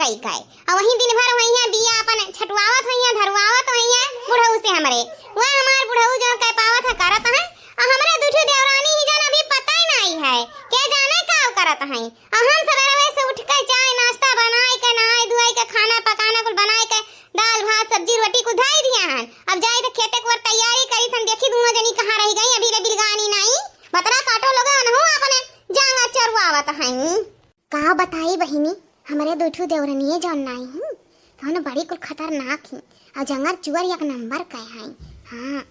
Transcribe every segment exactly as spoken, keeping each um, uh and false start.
कई कई। अउ वही दिन भर वही बिया अपन छटुआवत होइहैं, धरुआवत होइहैं बुढ़ऊ से हमरे। वह हमार बुढ़ऊ जौन कह पावत है करत हैं। अउ हमरे दुठू देवरानी ही जौन अभी पता ही नाहीं है, के जाने का करत हैं। अउ हम सबेरवे से उठ के चाय नाश्ता बनाए के, नहाए धुआए के, खाना पकाना कुल बनाए के, दाल भात सब्जी रोटी कुल धई दिया हन। अब जाई तो खेते के ओर तैयारी करी थन, देखी दुनो जनी कहाँ रहि गई, अभी ले बिलगानी नाहीं। बतरा काटो लोग अनहु अपने जांगर चरुआवत हैं। का बताई बहिनी, हमरे दुठू देवरनिये जौन नाई ही, तौन बड़ी कुल खतरनाक ही, अउ जंगर चुअर एक नंबर के हैं। हाँ,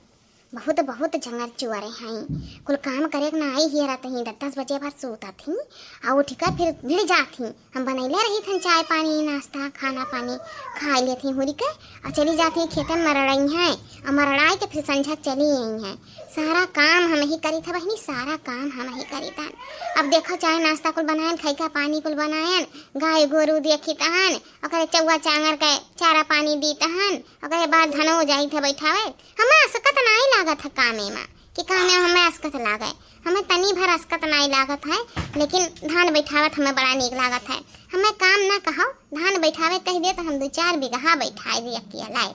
बहुत, बहुत जंगर चुअर हैं। कुल काम करे के ना आई हियरत ही, दस, दस बजे भर सूतत ही, अउ उठ के फिर भिड़ जात ही। हम बनैले रही थन चाय पानी, नाश्ता, खाना पानी, खाई लेत ही हुरी के, अउ चली जात ही खेतन मरड़ई हैं, अउ मरड़ाई के फिर संझा चली आई हैं। सारा काम हम ही करी था बहिनी, सारा काम हम ही करी था। अब देखो, चाय नाश्ता कुल बनायन, खैका पानी कुल बनायन, गाय गोरू देखी तहन, ओकरे चौवा चांगर के चारा पानी दी तहन, ओकरे बाद धनो जाई थे बैठावे। हमें असकत नाई लागत है कामे मा, कि कामे मा हमें असकत लागे। हमें तनी भर असकत नाई लागत है, लेकिन धान बैठावत हमें बड़ा नीक लागत है। हमें काम ना कहो, धान बैठावे कह दे तो हम दो चार बीघा बैठाए दे अकेला।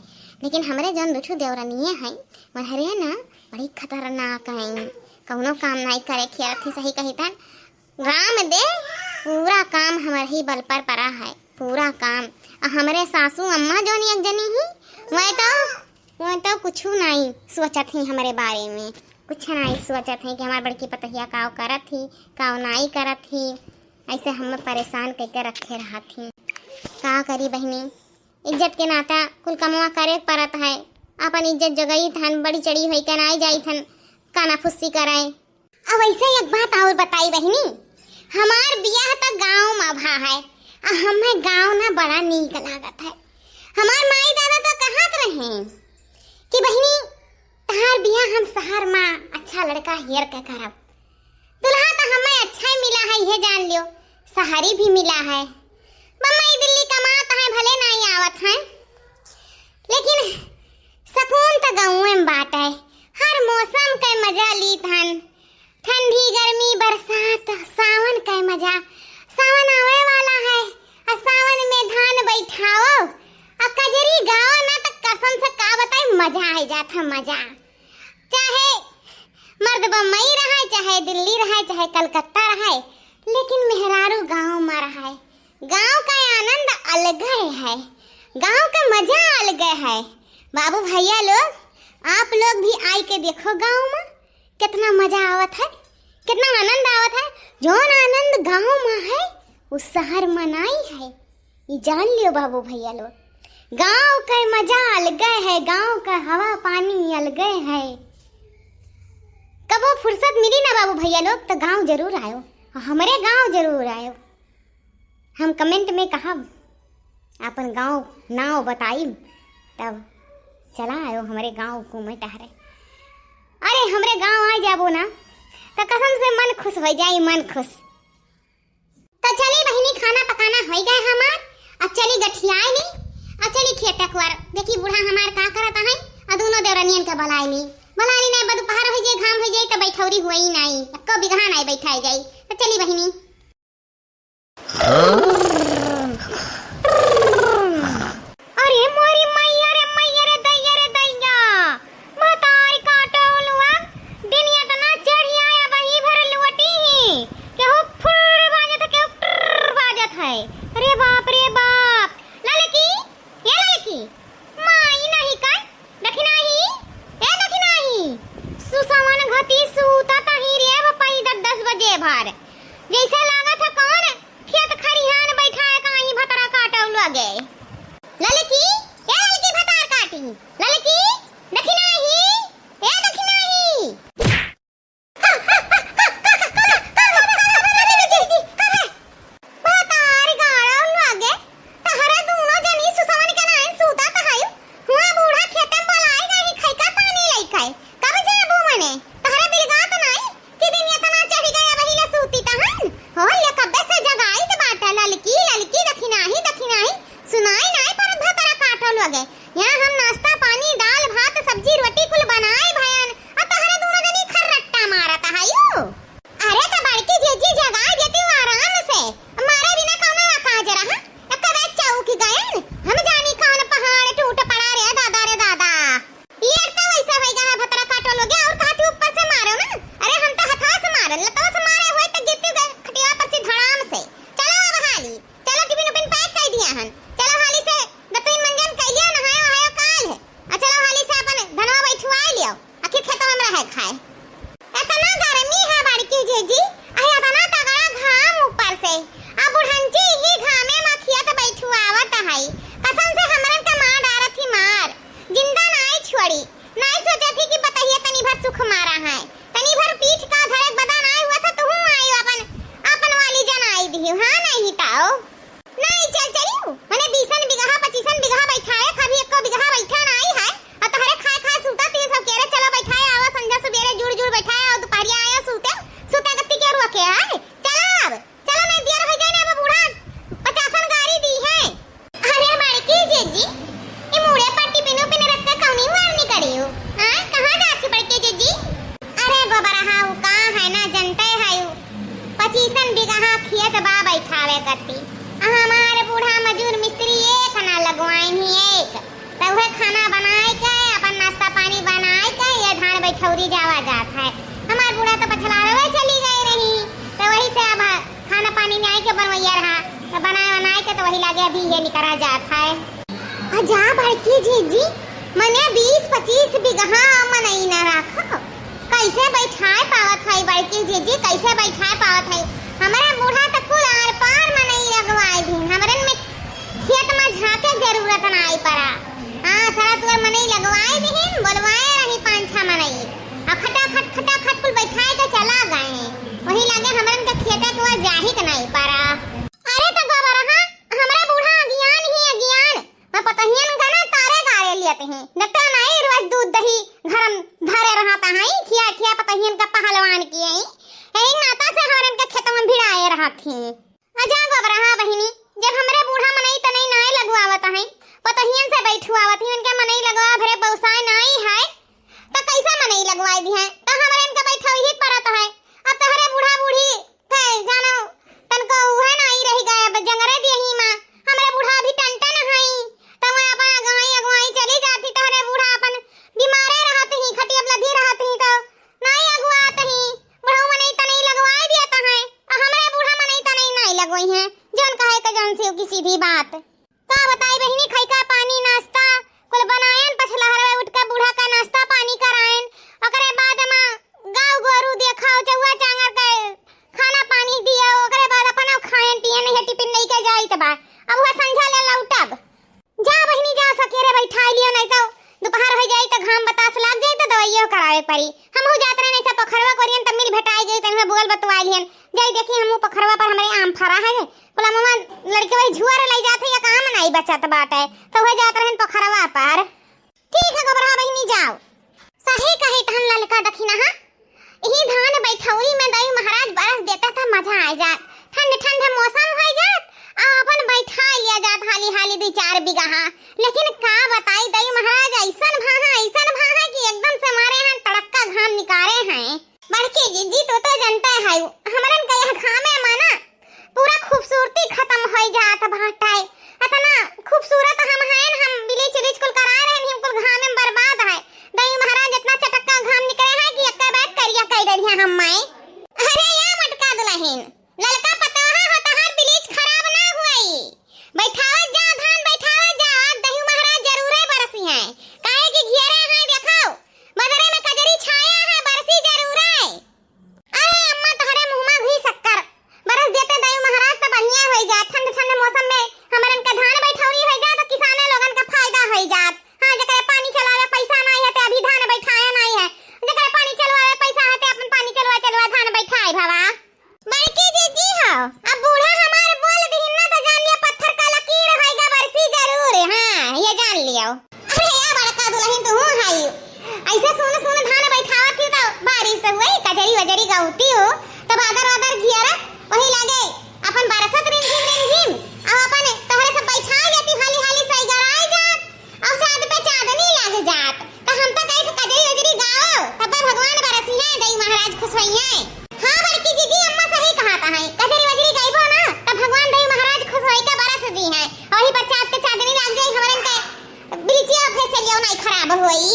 लेकिन हमरे जौन दुठू देवरनिये हैं, उन्हरे ना बड़ी खतरनाक हैं, कौनो काम नाई करे खियारत ही। सही कही तन, गाँव में दे पूरा काम हमरे ही बल पर पड़ा है, पूरा काम। आ हमरे सासू अम्मा जौन एक जनी ही, वह तो, वह तो कुछ नाई सोचत ही हमरे बारे में, कुछ नाई सोचत ही कि हमार बड़की पतहिया काव करत ही, काव नाई करत ही। ऐसे हम परेशान करके रखे रहत ही। का करी बहिनी, इज्जत के नाता कुल कमवा करे के परत है। अपन इज्जत जगई थन, बड़ी चढ़ी होई के नाई जाई थन काना फुस्सी करे। अब ऐसे एक बात और बताई बहिनी, हमार बियाह त गाँव मा भा है, आ हमें गाँव ना बड़ा नीक लागत है। हमार माई दादा तो कहत रहे कि बहिनी, तहार बियाह हम शहर मा अच्छा लड़का हेर के करब। दुल्हा तो हमें अच्छा ही मिला है, ये जान लियो, शहरी भी मिला है। बम्बई दिल्ली कमात है, भले नाई आवत है, लेकिन सकून त गाँवे में बाटे। हर मौसम के मजा लीत हन, ठंडी, गर्मी, बरसात, सावन के मजा। सावन आवे वाला है, आ सावन में धान बैठाओ, आ कजरी गाओ ना, त कसम से का बताई, मजा आ जात है, मजा। चाहे मर्द बम्बई रहे, चाहे दिल्ली रहे, चाहे कलकत्ता रहे, लेकिन मेहरारू गाँव मा रहे। गाँव का आनंद अलगे है, गाँव का मजा अलगे है। बाबू भैया लोग, आप लोग भी आई के देखो गाँव मा, कितना मजा आवत है, कितना आनंद आवत है। जौन आनंद गाँव मा है, उ शहर मा नाई है। ई जान लियो बाबू भैया लोग, गाँव के मजा अलगे है, गाँव का हवा पानी अलगे है। कबो फुर्सत मिली ना बाबू भैया लोग, तो गाँव जरूर आयो, हमरे गाँव जरूर आयो। हम comment में कहब, आपन गाँव नाव बताइब, तब चला आयो हमरे गाँव घूमे टहरे। अरे, हमरे गाँव आ जाबो ना, त कसम से मन खुश हो जाई, मन खुश। त चली बहिनी, खाना पकाना होई गए हमार, अब चली गठियाई ली, अब चली खेत कुआर। देखी बूढ़ा हमार का करत है, आ दोनों देवरनियन के बुलाई ली, बुलाई ली, नहीं बा दोपहर हो जाए, घाम हो जाए, त बैठौरी हुई नहीं, एको बिगहा नहीं बैठाई जाई। त चली बहिनी। अरे मोरी मैया रे मैया रे दैया रे दैया, महतारी काटो लुआ, दिन इतना चढ़िया या वही भर लुअटी ही, केहू फुर्र बाजत है, केहू ट्रर बाजत है। अरे बाप रे बाप, ललकी, ए ललकी, माई नहीं का? दखिनाही, ए दखिनाही, सुसवन घती सूतत ही रे बपई दस दस बजे भर। जैसे लागत है कौन खेत खरी ओ, नाई चल चलियो, मने बीसन बिगहा, पचीसन बिगहा बैठाए, कभी एको बिगहा बैठा नाई है। अउ तहरे खाए खाए सूता ती सब केरे, चलो बैठाए, आवा संझा सुबेरे जुड़ जुड़ बैठाए, अउ दुपहरिया आयो सूते, सूते गत्ती के रुआ के है। चलो अब, चलो नाई दियर होइ जाए ना, अब बूढ़ा पचासन गारी दी है। अरे बड़की जीजी, ई मूड़े पर टिफिनो पिन रख के कौनी वार निकली हो? हाँ, कहाँ जात ही बड़की जीजी? अरे गोबरहा, उ का है ना, जनते है उ। पचीसन बिगहा खेत बा बैठावे कत्ती। आ हमार बूढ़ा मजूर मिस्त्री एक ना लगवाइन ही एक। त उहे खाना बनाए के, अपन नाश्ता पानी बनाए के, ये धान बैठौरी जावा जात है। हमार बूढ़ा तो पछलावे चली गए रही। त वही से अब खाना पानी नाई के बनवैया रहा, त बनाए बनाए के त वही लागे अभी ये निकरा जात है। आ जा बड़की जीजी, मने बीस पचीस बिगहा मनई न राखो, कैसे बैठाए पावत है बड़की जीजी, कैसे बैठाए पावत है? हमरे बूढ़ा त कुल आर पार मनई लगवाए दिन, हमरन में खेत में झांके जरूरत नाई पड़ा। हाँ, सारा तुअर मनई लगवाए दिहिन, बोलवाए रही पाँच छह मनई। आ खटाखट, खटाखट कुल बैठाए के चला गए। वही लागे हमरन के खेते तुअर जाही के नाई पड़ा। अरे त गोबरहा, हमरा बूढ़ा अज्ञान ही अज्ञान। मैं पतहियन का ना तारे गारे लियत ही। देखते नाई रोज दूध दही घर में धरे रहत हैं। खिया खिया पतहियन का पहलवान किए ही। यही नाता से हमरन के खेतवन भिड़ाए रहत ही। आ जा गोबरहा बहिनी, जब हमरे बूढ़ा मनई तनई नाई लगवावत हैं, पतहियन से बैठवावत ही, इनके मनई लगवा भरे बौसाय नाई है, त कैसे मनई लगवाई दी है? त हमरे इनके बैठवही परत है। अब तहरे बूढ़ा बूढ़ी थे, जानो, तनको उहे नाई रही गए, अब जंगरे दिए ही माँ। हमरे बूढ़ा अभी टनटन हई, त वह अपन अगुवाई अगुवाई चली जाती, तहरे बूढ़ा अपन बीमारे रहत ही, खटिया पर लदी रहत ही, त नाई अगुआत ही। बुढ़ऊ मनई तनई लगवाए दिया त है, आ हमरे बूढ़ा मनई तनई नाई लगवाई है, जौन कहे के जौन शिव की सीधी बात। का बताई बहिनी, खइका पानी नाश्ता कुल बनायन, पछलहरवे उठ के बूढ़ा का नाश्ता पानी करायन, ओकरे बाद मा गाँव गोरू देखाओ, चौआ चांगर के खाना पानी दियो, ओकरे बाद अपन खायन पियन, ये टिफिन लेके जाइत बा। अब वह संझा ले लौटब। जा बहिनी जा, सकेरे बैठाई लियो, नहीं तो दोपहर हो जाई तो घाम बतास लाग जाई तो दवाइयो करावे पड़ी। हमहू जात रहे नहीं सब पोखरवा कोरियन तब मिल भेटाई गई, तनिमा बोल बतवाई लियन। जाई देखी हमहू पोखरवा पर हमरे आम फरा है, कुल अमवा लड़के वही झुआर लाई जात है, या काम नाई बचत बाटे, तो वह जात रहन पोखरवा पर। ठीक है गोबरहा बहिनी जाओ। सही कही तहन ललका दखिनहा, यही धान बैठौरी में दई महाराज बरस देता त मजा आ जात, ठंड ठंड मौसम हो जात, आ अपन बैठा लिया जात हाली हाली दुई चार बिगहा। लेकिन का बताई दई महाराज ऐसन भाहा, ऐसन भाहा कि एकदम से मारे हैं तड़क्का घाम निकारे हैं। बड़की जीजी, तू तो जनते है, हमरन के यह घामे मा ना पूरा खूबसूरती खतम होई जात बाटे। अतना खूबसूरत हम हैं, हम ब्लीच उलीच कुल करा रहे हैं, हम कुल घामे में बर्बाद है। दई महाराज इतना चटक्का घाम निकले है कि एक्के बैठ करिया कई डरिया हम माई। अरे या मटका दुलहिन, ललका पतोहा हो, तहार ब्लीच खराब ना हुई। बैठावत जा धान, बैठावत जा, आज दई महाराज जरूरे बरसी हैं, काहे कि घेरे हैं, देखो, बदरे में कजरी छाया है, बरसी जरूरे। अरे अम्मा, तोहरे मुँह मा घी शक्कर। बरस देते दई महाराज त बढ़िया होई जात। ठंड ठंड मौसम में हमरन के धान बैठौरी होई जात, तो किसाने लोगन का फायदा होई जात। हाँ, जेकरे पानी चलावे पैसा नाई है, ते अभी धान बैठाए नाई है। जेकरे पानी चलवावे पैसा है, ते अपन पानी चलवा चलवा धान बैठाए भवा। बड़की जीजी हो, अब बूढ़ा हमार बोल दिहिन ना, तो जान लिया पत्थर का लकीर होइगा, बरसी जरूर। हाँ, ये जान लियो। अरे या बड़का दुलहिन तू हई, ऐसे सुन सुन धान बैठावत ही तो बारिश हुई, कजरी वजरी गौती हो, तो बादर वादर घियरा, वही लागे अपन बरसत रिमझिम रिमझिम, अब अपन तोहरे सब बैठा जाती हाली हाली सैगराए जात, अब साद पे चांदनी लाग जात, तो हम तो कही कजरी वजरी गाओ, तब भगवान बरसी है, दई महाराज खुश होई है। हाँ बड़की जीजी, अम्मा सही कहा था है, कजरी वजरी गाइबो ना, तब भगवान दई महाराज खुश होई के बरस दी है, और ही बरसात के चांदनी लाग जाई, हमरन के बिलिचिया फेसियल नाई खराब होई।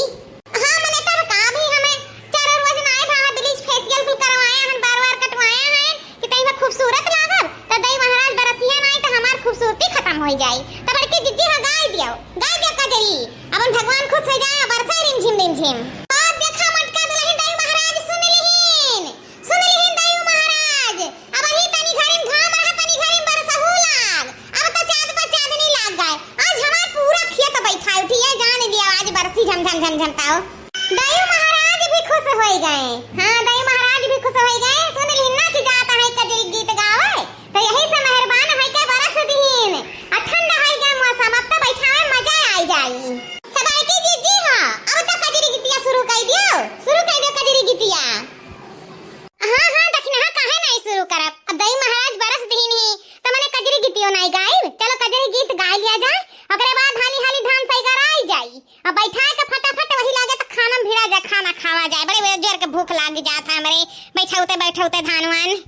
हाँ, मने तब का भी हमें चारों रोज नाई भा bleach facial कुल करवाया हन, बार बार कटवाया है कि तई में खूबसूरत लागब, त दई महाराज बरसिया नाई त हमार खूबसूरती खतम होई जाई। त बड़की जिज्जी हाँ गाय दियो, गाय दियो कजरी, अपन भगवान खुश हो जाए, बरसे रिमझिम रिमझिम। अब देखा मटका दुलहिन दई महाराज सुन लिहिन। सुन लिहिन दयू महाराज, अबही तनी घरिन घाम रहा, तनी घरिन बरसहू लाग। अब त चाँद पर चाँदनी लाग गए। आज हमार पूरा खेत बैठा उठी है, जान लिया आज बरसी झम झम झम झम ताओ। दयू महाराज भी खुश होई गए। हाँ, दयू महाराज भी खुश होई गए। सुन लिहिन ना कि जात है कजरी गीत गावे, तो यही से मेहरबान है के बरस भूख लाग जात है हमरे, बैठौते बैठौते धान वान।